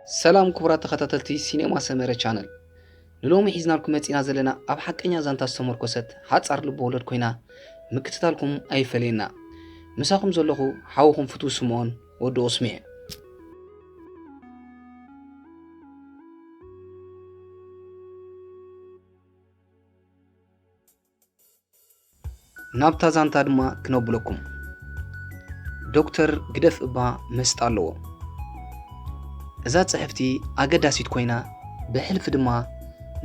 ሰላም ክቡራት ተኸታተልቲ ሲኔማ ሰመረ ቻነል፣ ንሎሚ ሒዝናልኩም መጺና ዘለና ኣብ ሓቀኛ ዛንታ ዝተመርኮሰት ሓጻር ልብ ወለድ ኮይና ምክትታልኩም ኣይፈለየና። ምሳኹም ዘለኹ ሓውኹም ፍትው ስምኦን ወዲ ኦስሜ። ናብታ ዛንታ ድማ ክነብለኩም። ዶክተር ግደፍ እባ መስጣ ኣለዎ። እዛ ጽሕፍቲ ኣገዳሲት ኮይና፣ ብሕልፊ ድማ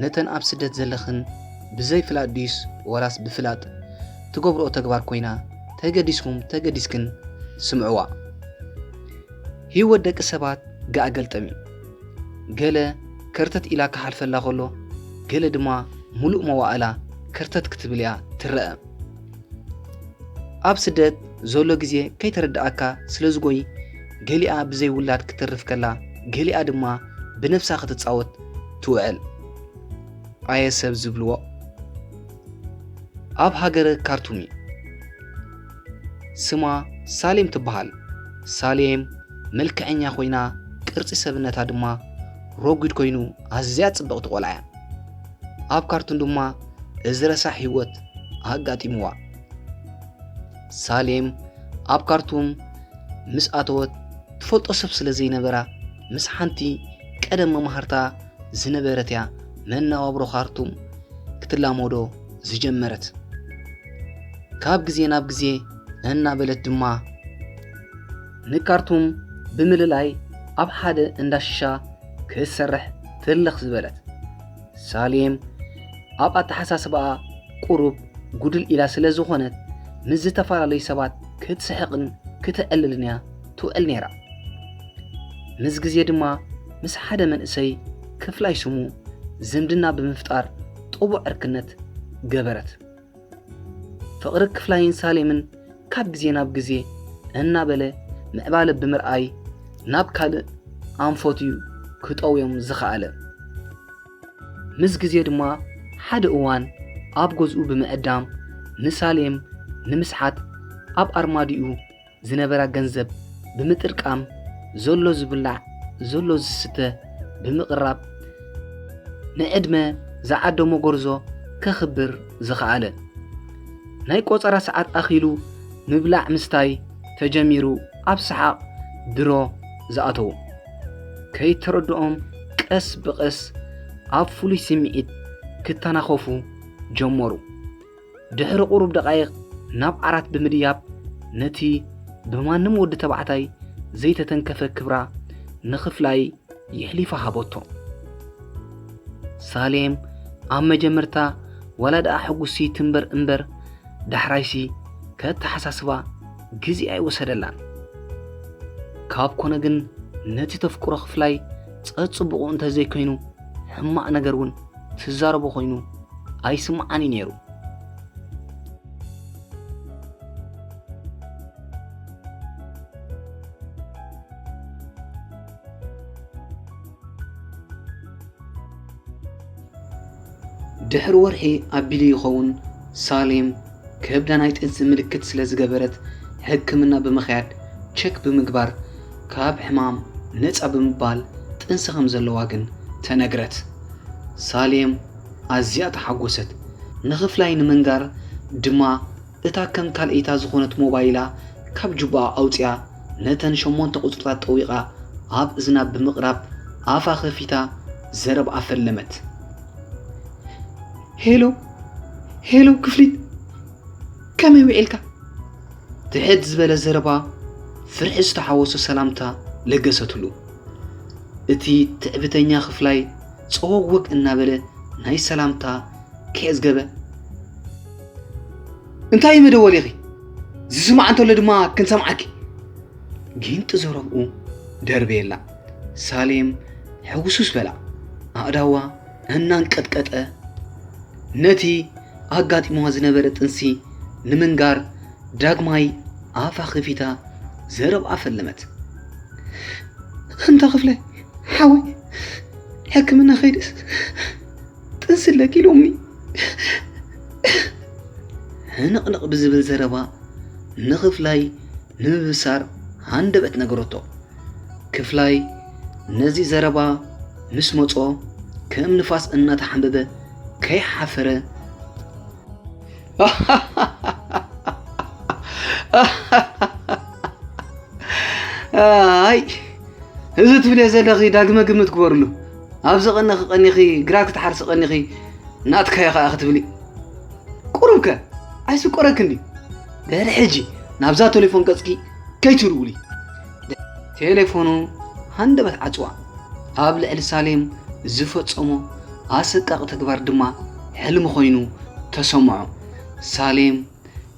ነተን ኣብ ስደት ዘለኽን ብዘይ ፍላጥ ድዩስ ወላስ ብፍላጥ ትገብርኦ ተግባር ኮይና፣ ተገዲስኩም ተገዲስክን ስምዕዋ። ህይወት ደቂ ሰባት ገኣ ገልጠም እዩ። ገለ ከርተት ኢላ ክሓልፈላ ከሎ፣ ገለ ድማ ሙሉእ መዋእላ ከርተት ክትብል እያ ትረኣ። ኣብ ስደት ዘሎ ግዜ ከይተረድኣካ ስለ ዝጎይ፣ ገሊኣ ብዘይ ውላድ ክትተርፍ ከላ፣ ገሊኣ ድማ ብነብሳ ክትጻወት ትውዕል። ኣየ ሰብ ዝብልዎ። ኣብ ሃገረ ካርቱም እዩ። ስማ ሳሌም ትበሃል። ሳሌም መልክዐኛ ኮይና፣ ቅርጺ ሰብነታ ድማ ረጒድ ኮይኑ፣ ኣዝያ ጽብቕቲ ቆልዓ እያ። ኣብ ካርቱም ድማ እዚ ረሳሕ ህይወት ኣጋጢምዋ። ሳሌም ኣብ ካርቱም ምስ ኣተወት፣ ትፈልጦ ሰብ ስለ ዘይነበራ፣ ምስ ሓንቲ ቀደም መማህርታ ዝነበረት እያ መነባብሮ ካርቱም ክትላመዶ ዝጀመረት። ካብ ግዜ ናብ ግዜ እናበለት ድማ ንካርቱም ብምልላይ ኣብ ሓደ እንዳ ሽሻ ክትሰርሕ ትልኽ ዝበለት። ሳሌም ኣብ ኣተሓሳስባኣ ቁሩብ ጉድል ኢላ ስለ ዝኾነት፣ ምስ ዝተፈላለዩ ሰባት ክትስሕቕን ክትዕልልን እያ ትውዕል ነይራ። ምስ ግዜ ድማ ምስ ሓደ መንእሰይ ክፍላይ ስሙ ዝምድና ብምፍጣር ጥቡዕ ዕርክነት ገበረት። ፍቕሪ ክፍላይን ሳሌምን ካብ ግዜ ናብ ግዜ እናበለ ምዕባለ ብምርኣይ፣ ናብ ካልእ ኣንፈት እዩ ክጠውዮም ዝኸኣለ። ምስ ግዜ ድማ ሓደ እዋን ኣብ ገዝኡ ብምዕዳም፣ ንሳሌም ንምስሓት ኣብ ኣርማድኡ ዝነበራ ገንዘብ ብምጥርቃም፣ ዘሎ ዝብላዕ ዘሎ ዝስተ ብምቕራብ፣ ንዕድመ ዝዓደሞ ጎርዞ ከኽብር ዝኸኣለ። ናይ ቆጸራ ሰዓት ኣኺሉ ምብላዕ ምስታይ ተጀሚሩ፣ ኣብ ሰሓቕ ድሮ ዝኣተዉ። ከይተረድኦም ቀስ ብቐስ ኣብ ፍሉይ ስምዒት ክተናኸፉ ጀመሩ። ድሕሪ ቁሩብ ደቓይቕ ናብ ዓራት ብምድያብ፣ ነቲ ብማንም ወዲ ተባዕታይ ዘይተተንከፈ ክብራ ንኽፍላይ የሕሊፋ ሃበቶ። ሳሌም ኣብ መጀመርታ ዋላ ደኣ ሕጉሲ ትንበር እምበር፣ ዳሕራይሲ ከተሓሳስባ ግዜ ኣይወሰደላን። ካብ ኮነ ግን፣ ነቲ ተፍቅሮ ክፍላይ ጸጽቡቑ እንተዘይኮይኑ፣ ሕማቕ ነገር እውን ትዛረቦ ኮይኑ ኣይስምዓን እዩ ነይሩ። ድሕሪ ወርሒ ኣቢሉ ይኸውን፣ ሳሌም ከብዳ ናይ ጥንሲ ምልክት ስለ ዝገበረት፣ ሕክምና ብምኽያድ ቸክ ብምግባር፣ ካብ ሕማም ነጻ ብምባል ጥንሲ ከም ዘለዋ ግን ተነግረት። ሳሌም ኣዝያ ተሓጎሰት። ንኽፍላይ ንምንጋር ድማ፣ እታ ከም ካልኣይታ ዝኾነት ሞባይላ ካብ ጁባኣ ኣውጺኣ፣ ነተን ሸሞንተ ቁጽርታት ጠዊቓ ኣብ እዝና ብምቕራብ፣ ኣፋ ከፊታ ዘረብኣ ፈለመት። "ሄሎ፣ ሄሎ ክፍሊት፣ ከመይ ውዒልካ?" ትሕት ዝበለ ዘረባ፣ ፍርሒ ዝተሓወሶ ሰላምታ ለገሰትሉ። እቲ ትዕቢተኛ ክፍላይ ጸወግወግ እናበለ ናይ ሰላምታ ክሕዝገበ፣ "እንታይ እዩ መደወሊኺ? ዝስማዕ እንተሎ ድማ ክንሰምዓኪ።" ጊንጢ ዘረብኡ ደርበየላ። ሳሌም ሕውሱስ በላ። ኣእዳዋ እናንቀጥቀጠ፣ ነቲ ኣጋጢምዋ ዝነበረ ጥንሲ ንምንጋር ዳግማይ ኣፋ ከፊታ ዘረብኣ ፈለመት። "እንታ ክፍለ ሓወይ፣ ሕክምና ከይደስ ጥንሲ ኣለኪ ኢሎምኒ።" ሕንቕንቕ ብዝብል ዘረባ ንኽፍላይ ንምብሳር ሃንደበት ነገረቶ። ክፍላይ ነዚ ዘረባ ምስ መጾ ከም ንፋስ እናተሓንበበ ከይሓፈረ ኣይ፣ እዚ ትብልዮ ዘለኺ ዳግመ ግምት ግበርሉ። ኣብዚ ቀኒኺ ቀኒኺ፣ ግራት ክትሓርሲ ቀኒኺ፣ ናትካዮ ከኣ ክትብሊ። ቁሩብከ ኣይስቆረክን ድዩ? ድሕሪ ሕጂ ናብዛ ቴሌፎን ገጽኪ ከይትውልውሊ። ቴሌፎኑ ሃንደበት ዓጽዋ። ኣብ ልዕሊ ሳሌም ዝፈጸሞ ኣሰቃቂ ተግባር ድማ ሕልሚ ኮይኑ ተሰምዖ። ሳሌም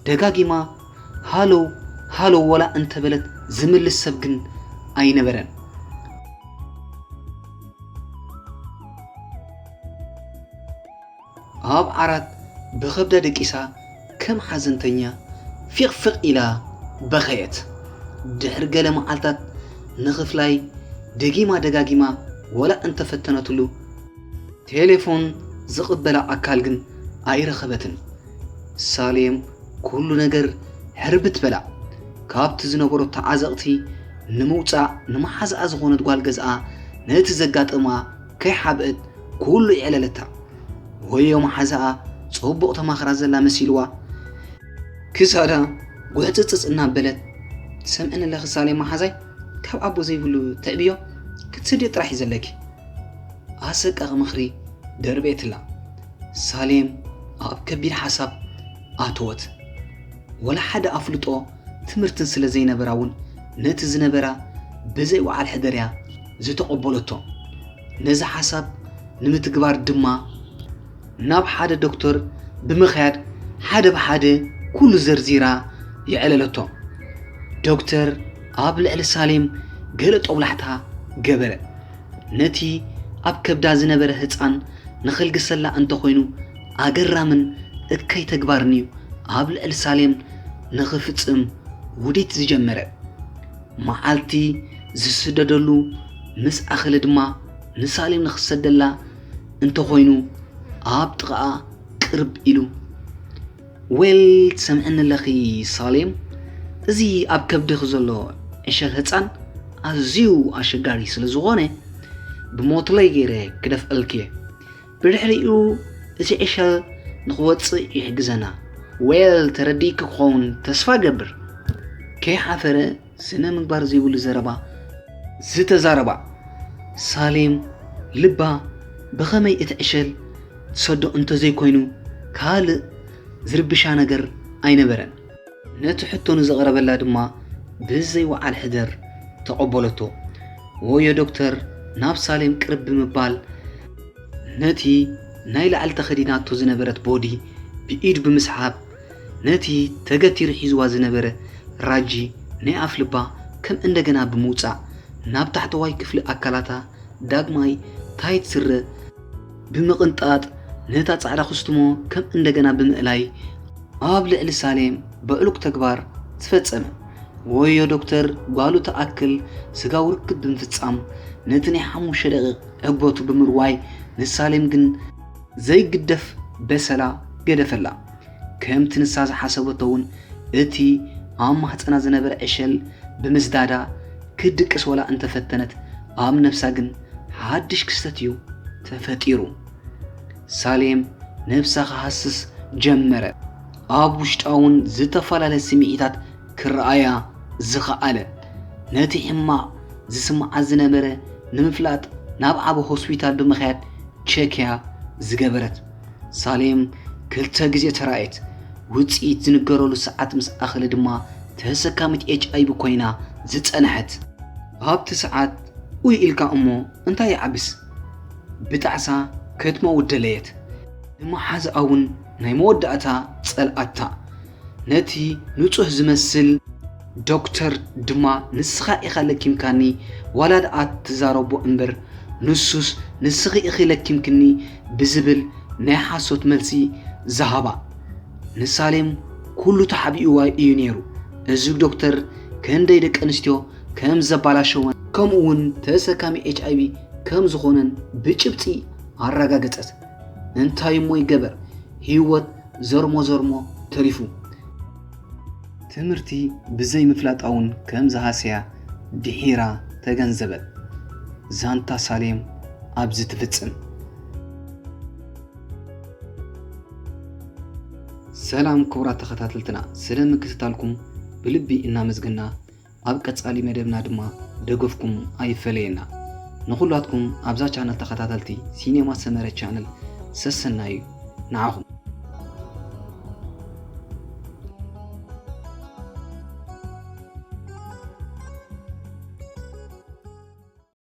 ደጋጊማ ሃሎ ሃሎ ወላ እንተበለት ዝምልስ ሰብ ግን ኣይነበረን። ኣብ ዓራት ብኸብዳ ደቂሳ ከም ሓዘንተኛ ፊቕፊቕ ኢላ በኸየት። ድሕሪ ገለ መዓልታት ንኽፍላይ ደጊማ ደጋጊማ ወላ እንተፈተነትሉ ቴሌፎን ዝቕበላ ኣካል ግን ኣይረኸበትን። ሳሌም ኩሉ ነገር ሕርብት በላ። ካብቲ ዝነበሮ ተዓዘቕቲ ንምውጻእ ንመሓዛኣ ዝኾነት ጓል ገዝኣ ነቲ ዘጋጠማ ከይሓብአት ኩሉ የዕለለታ። ወዮ መሓዛኣ ጽቡቕ ተማኽራ ዘላ መሲልዋ ክሳዳ ጉሕጽጽጽ እናበለት፣ ትሰምዕኒ ኣለኺ ሳሌም መሓዛይ፣ ካብ ኣቦ ዘይብሉ ትዕብዮ ክትሰድዮ ጥራሕ እዩ ዘለኪ። ኣሰቃቂ ምኽሪ ደርቤትላ። ሳሌም ኣብ ከቢድ ሓሳብ ኣተወት። ወላ ሓደ ኣፍልጦ ትምህርትን ስለ ዘይነበራ እውን ነቲ ዝነበራ ብዘይ ወዓል ሕደርያ ዝተቐበለቶ። ነዚ ሓሳብ ንምትግባር ድማ ናብ ሓደ ዶክተር ብምኽያድ ሓደ ብሓደ ኩሉ ዘርዚራ የዕለለቶ። ዶክተር ኣብ ልዕሊ ሳሌም ገለ ጦብላሕታ ገበረ። ነቲ ኣብ ከብዳ ዝነበረ ህጻን ንኽልግሰላ እንተኾይኑ ኣገራምን እከይ ተግባርን እዩ ኣብ ልዕሊ ሳሌም ንኽፍጽም ውዲት ዝጀመረ። መዓልቲ ዝስደደሉ ምስ ኣኸለ ድማ ንሳሌም ንኽሰደላ እንተኾይኑ ኣብ ጥቓኣ ቅርብ ኢሉ፣ ዌል ትሰምዕኒ ኣለኺ ሳሌም፣ እዚ ኣብ ከብድኺ ዘሎ ዕሸል ህጻን ኣዝዩ ኣሸጋሪ ስለ ዝኾነ ብሞትለይ ገይረ ክደፍአልኪ እየ። ብድሕሪኡ እቲ ዕሸል ንኽወጽእ ይሕግዘና። ዌል ተረዲእኪ ክኸውን ተስፋ ገብር። ከይሓፈረ ስነ ምግባር ዘይብሉ ዘረባ ዝተዛረባ ሳሌም ልባ ብኸመይ እቲ ዕሸል ትሰዶ እንተዘይኮይኑ ካልእ ዝርብሻ ነገር ኣይነበረን። ነቲ ሕቶ ንዘቕረበላ ድማ ብዘይ ወዓል ሕደር ተቐበለቶ። ወዮ ዶክተር ናብ ሳሌም ቅርብ ብምባል ነቲ ናይ ላዕሊ ተኸዲናቶ ዝነበረት ቦዲ ብኢዱ ብምስሓብ ነቲ ተገቲሩ ሒዝዋ ዝነበረ ራጂ ናይ ኣፍ ልባ ከም እንደገና ብምውጻእ ናብ ታሕተዋይ ክፍሊ ኣካላታ ዳግማይ ታይት ስረ ብምቕንጣጥ ነታ ጻዕዳ ኩስትሞ ከም እንደገና ብምእላይ ኣብ ልዕሊ ሳሌም በዕሉግ ተግባር ዝፈጸመ። ወዮ ዶክተር ጓሉ ትኣክል ስጋዊ ርክብ ብምፍጻም ነቲ ናይ ሓሙሽተ ደቂቕ ዕግበቱ ብምርዋይ ንሳሌም ግን ዘይግደፍ በሰላ ገደፈላ። ከምቲ ንሳ ዝሓሰበቶ እውን እቲ ኣብ ማህጸና ዝነበረ ዕሸል ብምስዳዳ ክትድቅስ ወላ እንተፈተነት ኣብ ነብሳ ግን ሓድሽ ክስተት እዩ ተፈጢሩ። ሳሌም ነብሳ ክሃስስ ጀመረ። ኣብ ውሽጣ እውን ዝተፈላለየ ስምዒታት ክረኣያ ዝኸኣለ። ነቲ ሕማቕ ዝስምዓ ዝነበረ ንምፍላጥ ናብ ዓቢ ሆስፒታል ብምኽያድ ቸክያ ዝገበረት። ሳሌም ክልተ ግዜ ተራእየት። ውጽኢት ዝንገረሉ ሰዓት ምስ ኣኸለ ድማ ተሰካሚት ኤች ኣይ ቪ ኮይና ዝጸንሐት። ኣብቲ ሰዓት ኡይ ኢልካ እሞ እንታይ ይዓብስ? ብጣዕሳ ከትመውት ደለየት። ንመሓዝኣ እውን ናይ መወዳእታ ጸልኣታ። ነቲ ንጹህ ዝመስል ዶክተር ድማ ንስኻ ኢኻ ለኪምካኒ፣ ዋላ ደኣ ትዛረቦ እምበር ንሱስ ንስኺ ኢኺ ለኪምክኒ ብዝብል ናይ ሓሶት መልሲ ዝሃባ። ንሳሌም ኩሉ ተሓቢእዋ እዩ ነይሩ። እዚ ዶክተር ክንደይ ደቂ ኣንስትዮ ከም ዘባላሸወን ከምኡ እውን ተሰካሚ ኤች ኣይ ቪ ከም ዝኾነን ብጭብጢ ኣረጋገጸት። እንታይ እሞ ይገበር፣ ህይወት ዘርሞ ዘርሞ ተሪፉ። ትምህርቲ ብዘይ ምፍላጣ እውን ከም ዝሃሰያ ድሒራ ተገንዘበት። ዛንታ ሳሌም ኣብዚ ትፍጽም። ሰላም ክቡራት ተኸታተልትና፣ ስለ ምክትታልኩም ብልቢ እናመስገና፣ ኣብ ቀጻሊ መደብና ድማ ደገፍኩም ኣይፈለየና። ንኹላትኩም ኣብዛ ቻነል ተኸታተልቲ ሲኔማ ሰመረ ቻነል ሰሰናዩ ንዓኹም።